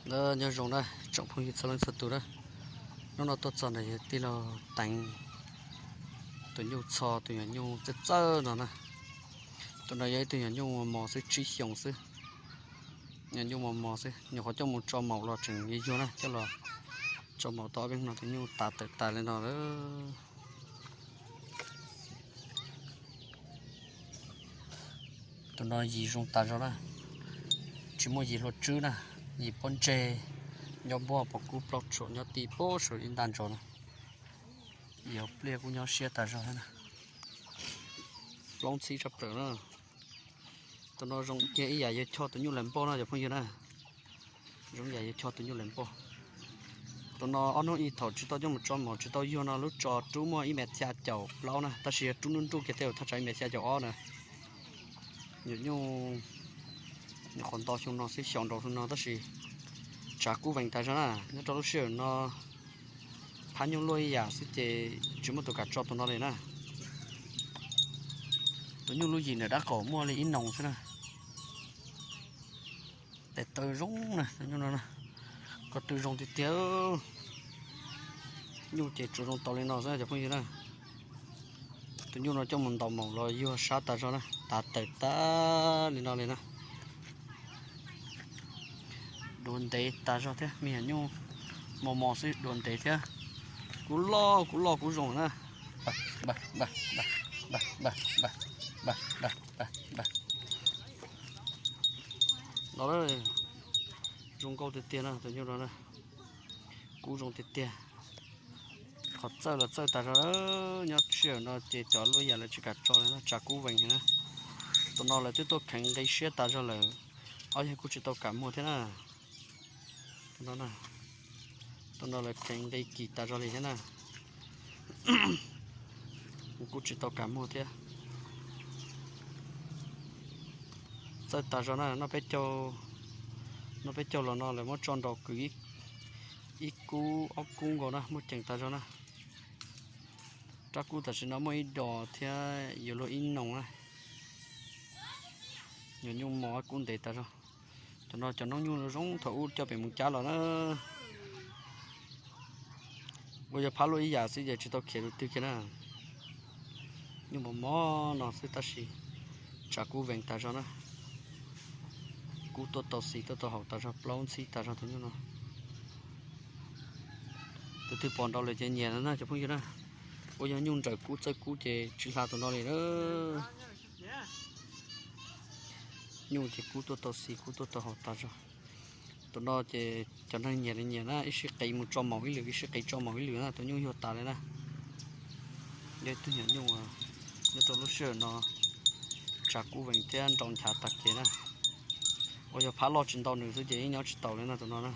Nyob zoo na tsoom phooj ywg txhua leej txhua tus na, hnub no tuaj txog ntawm yawg tij laug Teev tus nyuj txho, tus nyuam nyuj txawj txawj no na. Tus no yog ib tug nyuam nyuj mos mos xwb, tsib xyoos xwb. Nyuam nyuj mos mos xwb, nyuam qhuav coj mus tso maum los tseem yuag yuag na, coj los tso maum tau ob peb hnub no tus nyuj tav tawm tas li no lawm. Tus no yim zoo tas zog na, tsis muaj yim hlua tswb na, yim pob ntseg, nyob npuab pos kub plaub tsuam nyob ti puag saum ib nta ntsos na. Yim hauv pliaj kuj nyob siab tas zog thiab na. Plaub ntxhib tshaj plaws na. Tus no zoo kiag ib yam yawg Choj tus nyuj lawm npoj no cov phooj ywg na. Zoo ib yam yawg Choj tus nyuj lawm npoj. Tus no ob hnub ib thaum tsis tau coj mus tso maum tsis tau yuag no lub tso rub muaj ib mev xya caum plaub na, tab sis yog rub nruj nruj kiag tej thaj tsam ib mev xya caum ob na. Nyuam nyuj nyuam qhuav nto xyoo no xwb, xyaum nraud xyoo no tab sis tsav kub vees tas zog na. Nyob rau lub sij hawm no phab nyuj luaj ib yam xwb ces tsis muaj tus kam tso tus no li na. Tus nyuj lub yim ntawm dab qaum muaj li ib noos xwb na. Tes taw zoo na, tus nyuj no na, ko tw zoo tiag tiag. Nyuj ces tsuas zoo tau li no xwb cov phooj ywg na. Tus nyuj no coj mus ntaus maum los yuag sab tas zog na, tav tawm tag li no li na. Duav ntev tas zog thiab, me nyuam nyuj mos mos xwb, duav ntev thiab. Kub loj kub loj kub zoo na. Los, zoo nkauj tiag tiag na tus nyuj no na. Kub zoo tiag tiag. Qhov txawj los txawj tas zog, nyob sij hawm no ces cov luaj yam lawv tsis kam tso li na, tsav kub vees na. Tus no lawv twb tuaj kheev nqi siab tas zog lawm, ob yawg kuj tsis tau kam muag thiab na. Tus no lawv kheev nqi kim tas zog li thiab na. Kuj tsis tau kam muag thiab. Txawj tas zog na, noj peb caug, noj peb caug los no lawv muab tso nraus kwv ib kub ob kub nkaus na, muaj ceem tas zog na. Rab kub tam sim no muaj ib dos thiab yuav luag ib noos na. Nyuam nyuj mos kub ntev tas zog. Cov no cov noob nyuj zoo thaum ub coj pem mus cab los na. Ua yog phab luaj ib yam xwb ces tsis tau khiav tus twg kiag na. Nyuj mos mos no xwb tab sis tsav kub vees tas zog na. Kub tuaj tau xis tuaj tau haum tas zog, plaub ntxhib tas zog tus nyuj no. Tus twg pom nraud lawm ces nyiam na cov phooj ywg na. Ua yog nyuj nrawm kub txawj kub ces tsis hla tus no li na. Nyuj ces kub tuaj tau xis kub tuaj tau haum tas zog. Tus no ces cov neeg nyiam li nyiam na, ib sij qev mus tso maum ib lwm, ib sij qev tso maum ib lwm na, tus nyuj yuag tas li na. Yog ib tug nyuam nyuj nyob rau lub sij hawm no tsav kub vees thiab nrau nchav tag kev na. Ua yog phab loj tsis ntau nws xwb ces yeej nyob tsis taus li na tus no na.